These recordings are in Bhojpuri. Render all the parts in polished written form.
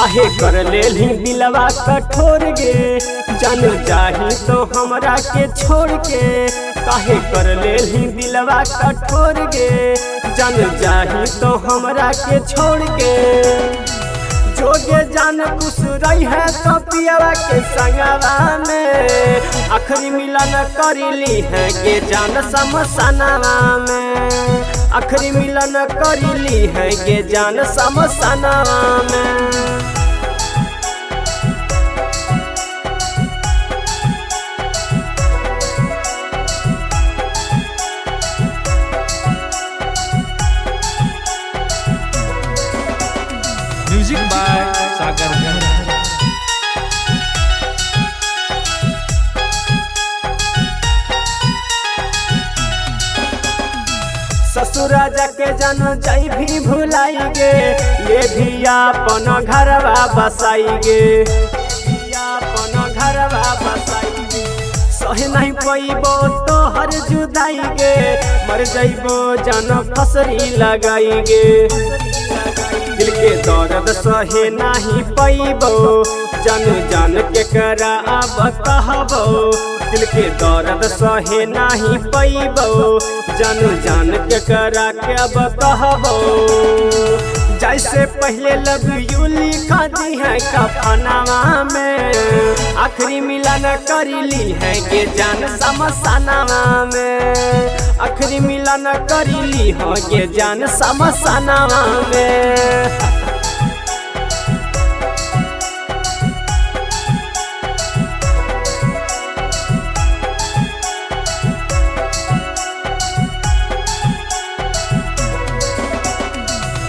काहे कर लेली दिलवा कठोर गे, जान जाही तो हमरा के छोड़ के। काहे कर लेली दिलवा कठोर गे, जान जाही तो हमरा के छोड़ के। जोगे जान कुछ रही है तो पियावा के संगवा में, आखिरी मिलन करीली है गे जान समसनवा में। आखिरी मिलन करीली है गे जान समसनवा में। म्यूजिक बाय सागर मेहरा। ससुरा जाके जान जाई भी भुलाई गे, ये भी अपन घरवा बसाई गे, अपन घरवा बसाई गे। सहे नहीं पैबो तोहर जुदाई गे, मर जाइबो जान फसरी लगाई गे। दिल के दर्द सहे नहीं पैबो, जान जान के करा अब कहबो। दिल के दर्द सहे नहीं पैबो, जान जान के करा के अब कहबो। जैसे पहले लव you लिखा दी है कफनवा में, आखिरी मिलन करीली है गे जान समसनवा में। आखिरी मिलन करीली हो गे जान समसनवा में।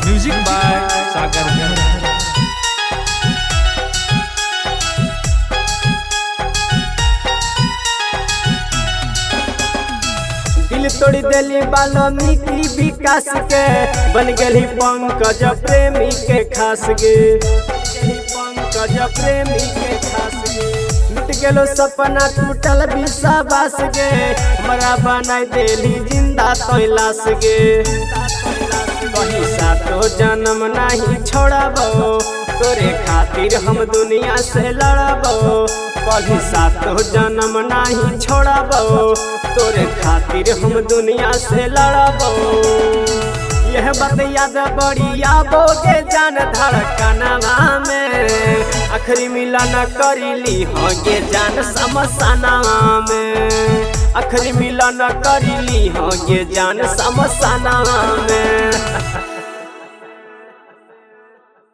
म्यूजिक बाय सागर मेहरा। दिल तोड़ देली वाल्मीकि विकास के, बन गेली पंकज प्रेमी के खास गे, पंकज प्रेमी के खास गे। लुट गेलो सपना टूटल विश्वास गे, हमरा बनाई देली जिंदा तैलास गे। कहीं सातो जन्म नहीं छोड़बो, तोरे खातिर हम दुनिया से लड़बो। कहीं सातो जन्म नहीं छोड़बो, तोरे खातिर हम दुनिया से लड़बो। यह बात याद बड़ी आबोगे जान धड़कनवा में, आखिरी मिलन करीली होगे जान समसनवा में। आखिरी मिलन करीली होगे जान समसनवा में।